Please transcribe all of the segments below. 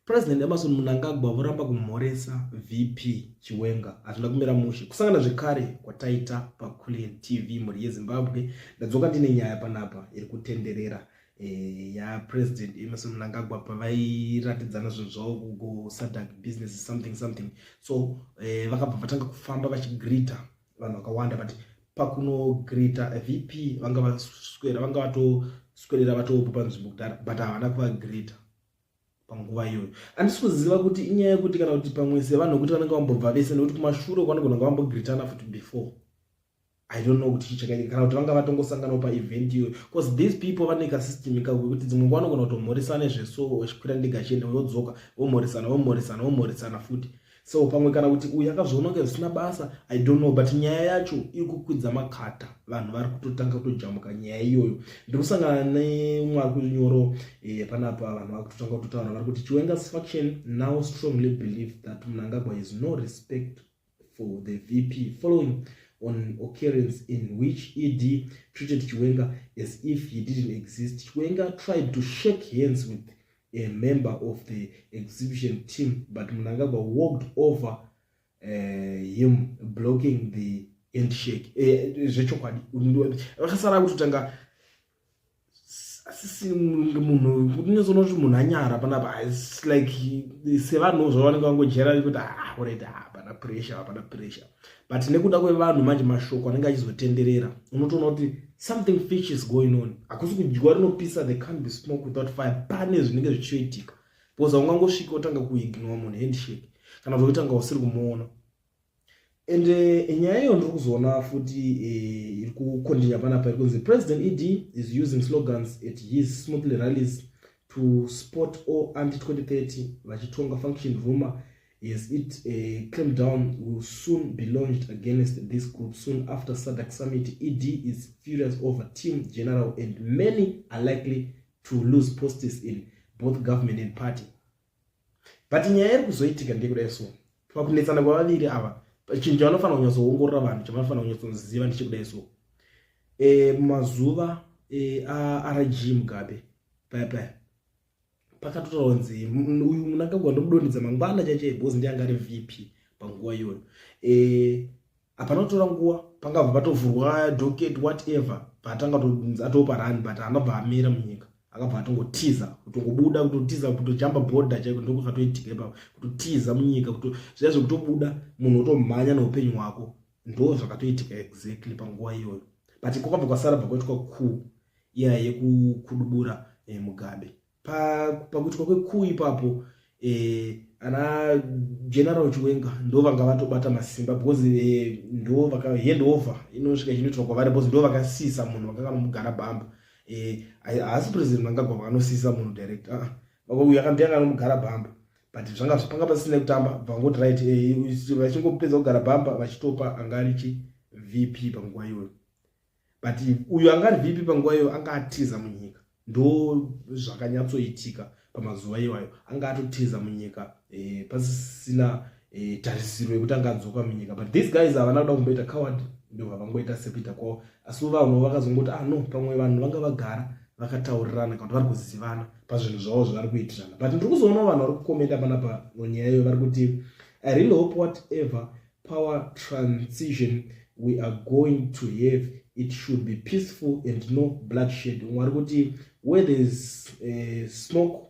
President Emmerson Mnangagwa voramba kumhoresa VP Chiwenga. Hazvina kumira mushe. Kusangana zvekare kwataita paCulian TV mhuri yeZimbabwe. Ndadzoka ndine nyaya panapa iri kutenderera yaPresident Emmerson Mnangagwa pavairatidzana zvinhu zvavo kuSADC business something something. So vakabva vatanga kufamba vachigreeta vanhu vakawanda, but pakunogreeta VP vanga vaswera, vanga vatoswerera vatopo panzvimbo kudhara, but havana kuvagreeta panguva iyoyo. Handisi kuziva kuti inyaya yekuti kana kuti pamwe sevanhu vekuti vanenge vambobva vese, nekuti kumashure kwanogona kunge vambogreetana futi before. I don't know kuti chii chakaitika, kana kuti vanga vatongosanganawo paevent iyoyo, because these people vane kasystem ikako kekuti dzimwe nguva vanogona kutomhoresana nezveso, vachikwira ndege achienda, vodzoka, vomhoresana, vomhoresana, vomhoresana futi. So pamwe kana kuti uyu akazviona kunge zvisina basa, I don't know, but nyaya yacho iri kukwidza makata. Vanhu vari kutotanga kutojamuka nyaya iyoyo. Ndiri kusangana nemumwe ari kunyoro panapa. Vanhu vari kutotanga kutotaura, vari kuti Chiwenga's faction now strongly believe that Mnangagwa has no respect for the VP following on occurrence in which ED treated Chiwenga as if he didn't exist. Chiwenga tried to shake hands with a member of the exhibition team, but Mnangagwa walked over him, blocking the handshake. Zvechokwadi vakasara kutotanga asisi munhu unyazoona kuti munhu anyara panapa. It's like sevanhu zvavanenge vangojera kuti, ah, alright, hapana pressure, hapana pressure. But nekuda kwevanhu manje, mashoko anenge achizotenderera, unotoona kuti something fish is going on. Hakusi kudyiwa rinopisa. There can't be smoke without fire. Pane zvinenge zvichioitika, because haungangosvika utanga kuignore munhu handshake, kana kuti uitanga usiri kumuona. And nyaya iyo ndiri kuzoona futi iri kucontinue panapa, iri kunzi President ED is using slogans at his smoothly rallies to spot all anti-2030 vachitonga faction. Rumor has it a clampdown will soon be launched against this group soon after SADC summit. ED is furious over team general and many are likely to lose posts in both government and party. But nyaya iri kuzoitika ndekudai. So pakunetsana kwavaviri ava, chinhu chavanofanira kunyatsoongorora, vanhu chavanofanira kunyatsoziva ndechekudai. So mazuva aRG Mugabe paya paya pakatotaura kunzi uyu Mnangagwa ndomudonhedza mangwana chaichai, because ndiye anga ari VP panguva iyoyo. Hapana kutora nguva, pangabva patovhurwa docket, whatever, patanga atopa run, but angabva amira munyika, akabva atongotiza, kutongobuda, kutotiza, kutojamba bhodha chaiko. Ndokwakatoitika ipapo, kutotiza munyika, zviya zvekutobuda munhu otomhanya neupenyu hwako. Ndo zvakatoitika exactly panguva iyoyo. But kwakabva kwasara bva kwaitwa coup iya yekukudubura Mugabe. Pakuitwa kwecoup ipapo, ana General Chiwenga ndo vanga vatobata masimba, because ndo vaka handover inosvika ichinoitwa kwavari, because ndo vakasisa munhu vakanga nomugara bhamba. Haasi President Mnangagwa vakanosisa munhu direct. Uyu akandiye akanomugara bhamba, but zvanga panga pasina kutamba. Vangoti right, vachingopedza kugara bhamba, vachitopa anga ari chi VP panguva iyoyo. But uyu anga ari VP panguva iyoyo anga atiza munyika. Ndo zvakanyatsoitika pamazuva iwayo, anga atotiza munyika, pasisina tarisiro yekuti anga adzoka munyika. But these guys havana kuda kumboita coward, ndobva vangoita sekuita kwavo. Asi vanhu vakazongoti, ah no, pamwe vanhu vanga vagara vakataurirana, kana kuti vari kuzivana pazvinhu zvavo zvavari kuitirana. But ndiri kuzoonawo vanhu vari kukomenda panapa nyaya iyoyo, vari kuti, "I really hope whatever power transition we are going to have, it should be peaceful and no bloodshed." Umwe ari kuti, "Where there is smoke,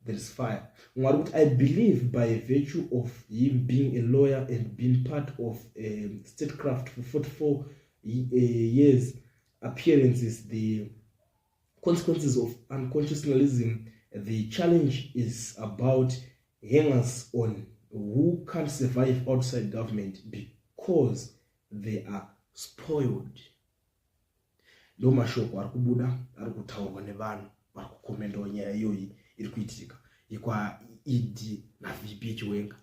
there is fire." Umwe ari kuti, "I believe by virtue of him being a lawyer and being part of statecraft for 44 years appearances, the consequences of unconstitutionalism. The challenge is about hangers on who can't survive outside government because they are spoiled." Ndo mashoko ari kubuda, ari kutaurwa nevanhu vari kukomendawo nyaya iyoyi iri kuitika yekwaED naVP Chiwenga.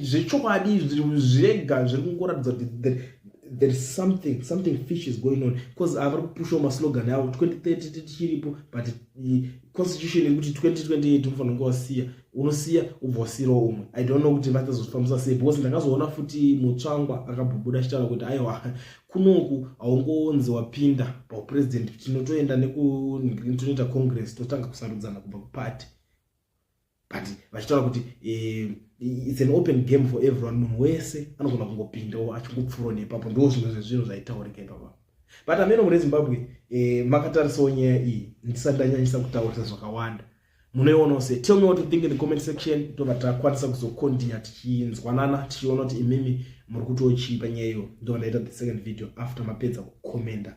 Zvechokwadi zvega zviri kungoratidza kuti there is something fish is going on, because ava vari kupushawo maslogan avo 2030 tichiripo, but constitution iri kuti 2028 unofanira kunge wasiya, unosiya ubva wasiyirawo umwe. I don't know kuti vachazofambisa sei, because ndakazoona futi Mutsvangwa akambobuda achitaura kuti aiwa, kunoku haungonzi wapinda paupresident, tinotoenda tinoita congress, totanga kusarudzana kubva kupati. But vachitaura kuti it's an open game for everyone, munhu wese anogona kungopindawo achingopfuurawo neipapo. Ndo zvimwe zvezvinhu zvaitaurika ipapo. But ameno mune Zimbabwe, makatarisawo nyaya iyi, ndisati ndanyanyisa kutaurisa zvakawanda, munoionawo sei? Tell me what you think in the comment section, tobva takwanisa kuzocontinue tichinzwanana, tichiona kuti imimi muri kutochii panyaya iyo. Ndobva ndaita the second video after mapedza kucommenta.